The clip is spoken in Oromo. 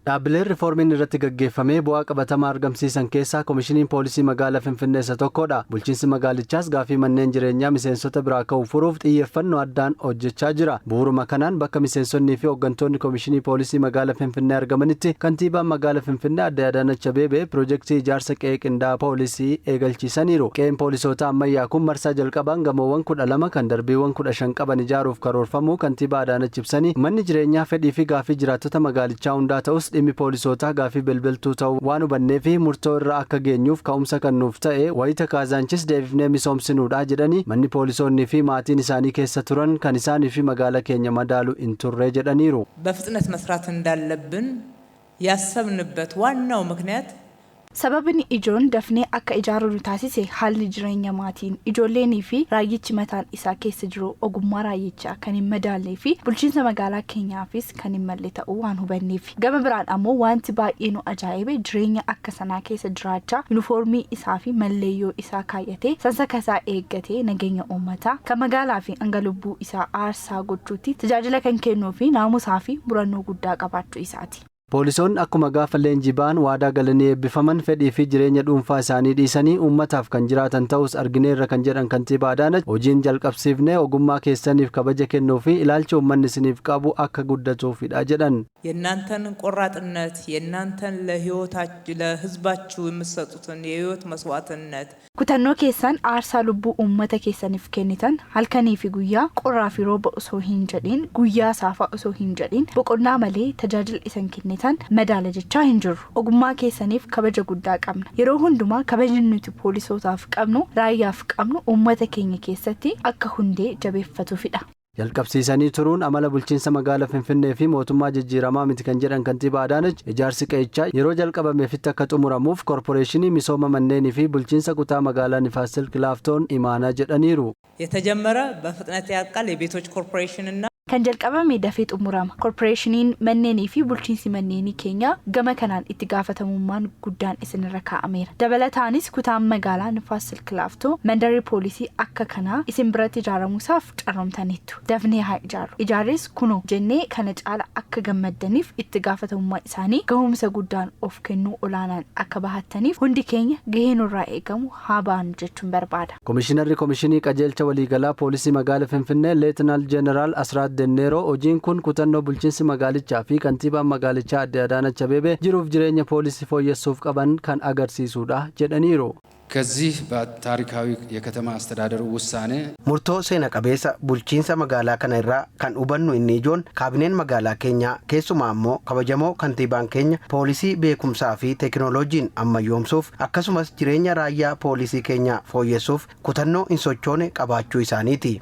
Dhaabbileen rifoormiin irratti gaggeeffamee bu'aa qabatamaa argamsiisan keessaa Komishiniin Poolisii Magaalaa Finfinnee isa tokkodha. Bulchiinsi magaalichaas gaaffii manneen jireenyaa miseensota biraa ka'u furuuf xiyyeeffannoo addaan hojjechaa jira. Bu'uuruma kanaan bakka miseensonnii fi hooggantoonni Komishinii Poolisii Magaalaa Finfinnee argamanitti Kantiibaan Magaalaa Finfinnee Aadde Adaanach Abeebee pirojektii ijaarsa qe'ee qindaa'aa poolisii eegalchiisaniiru. Qe'een poolisootaa ammayyaa kun marsaa jalqabaan gamoowwan 12 kan darbiiwwan 15 qaban ijaaruuf karoorfamuu Kantiibaa Adaanach ibsanii, manni jireenyaa fedhii fi gaaffii jiraattota magaalichaa hundaa ta'us dhimmi poolisootaa gaaffii belbeltuu ta'uu waan hubanneefi murtoo irra akka geenyuuf ka'umsa kan nuuf ta'e wayita Kaazaanchis deebifnee misoomsinuudha jedhanii, manni poolisoonni fi maatiin isaanii keessa turan kan isaanii fi magaala keenya madaalu hin turre jedhaniiru. በፍጥነት መስራት እንዳለብን ያሰብንበት ዋናው ምክንያት Sababni ijoon dafnee akka ijaarru nu taasise haalli jireenya maatiin, ijoolleenii fi raayyichi mataan isaa keessa jiru ogummaa raayyichaa kan hin madaallee fi bulchiinsa magaalaa keenyaafis kan hin malle ta'uu waan hubanneefi. Gama biraan ammoo wanti baay'ee nu ajaa'ibe jireenya akka sanaa keessa jiraachaa yuunifoormii isaa fi malleeyyoo isaa kaayyatee sansaka isaa eeggatee nageenya uummataa kan magaalaa fi hanga lubbuu isaa aarsaa gochuutti tajaajila kan kennuu fi naamusaa fi murannoo guddaa qabaachuu isaati. Poolisoonni akkuma gaafa leenjii ba'an waadaa galanii eebbifaman fedhii fi jireenya dhuunfaa isaanii dhiisanii uummataaf kan jiraatan ta'us argineerra kan jedhan Kantiibaa Adaanach, hojiin jalqabsiifnee ogummaa keessaniif kabaja kennuu fi ilaalcha uummanni isiniif qabu akka guddatuufidha jedhan. የእናንተን ቆራጥነት የእናንተን ለህይወታችሁ ለህዝባችሁ የምትሰጡትን የህይወት መስዋዕትነት Kutannoo keessan aarsaa lubbuu uummata keessaniif kennitan halkanii fi guyyaa, qorraa fi rooba osoo hin jedhin, guyyaa saafaa osoo hin jedhin, boqonnaa malee tajaajila isan kennitan madaala jechaa hin jirru. Ogummaa keessaniif kabaja guddaa qabna. Yeroo hundumaa kabajni nuti poolisootaaf qabnu, raayyaaf qabnu, uummata keenya keessatti akka hundee jabeeffatuufidha. Jalqabsiisanii turuun amala bulchiinsa magaalaa Finfinnee fi mootummaa jijjiiramaa miti kan jedhan Kantiibaa Adaanach, ijaarsi qe'ichaa yeroo jalqabameefitti akka xumuramuuf Koorporeeshinii Misooma Manneenii fi Bulchiinsa Kutaa Magaalaa Nifaas Silk Laaftoon imaanaa jedhaniiru. የተጀመረ በፍጥነት ያልቃል። የቤቶች ኮርፖሬሽን እና Kan jalqabame dafee xumurama. Koorporeeshiniin manneenii fi bulchiinsi manneenii keenya gama kanaan itti gaafatamummaan guddaan isinirra kaa'ameera. Dabalataanis kutaan magaalaa Nifaas Silk Laaftoo mandarri poolisii akka kanaa isin biratti ijaaramuusaaf carroomtaniittu. Dafnee haa ijaarru. Ijaarres kunoo jennee kana caala akka gammaddaniif itti gaafatamummaa isaanii gahumsa guddaan of kennuu olaanaan akka bahattaniif hundi keenya gahee nurraa eegamu haa baanu jechuun barbaada. Komishinarri Komishinii Qajeelcha Waliigalaa Poolisii Magaalaa Finfinnee Leetinaal Jeeneraal Asraat Denneeroo hojiin kun kutannoo bulchiinsi magaalichaa fi kantiibaan magaalichaa Aadde Adaanach Abeebee jiruuf jireenya poolisii fooyyessuuf qaban kan agarsiisudha jedhaniiru. ከዚህ በታሪካዊ የከተማ አስተዳደሩ ውሳኔ Murtoo seena qabeessa bulchiinsa magaalaa kana irraa kan hubannu inni ijoon kaabineen magaalaa keenyaa, keessumaa ammoo kabajamoo kantiibaan keenya, poolisii beekumsaa fi teekinooloojiin ammayyoomsuuf akkasumas jireenya raayyaa poolisii keenyaa fooyyessuuf kutannoo hin sochoone qabaachuu isaaniiti.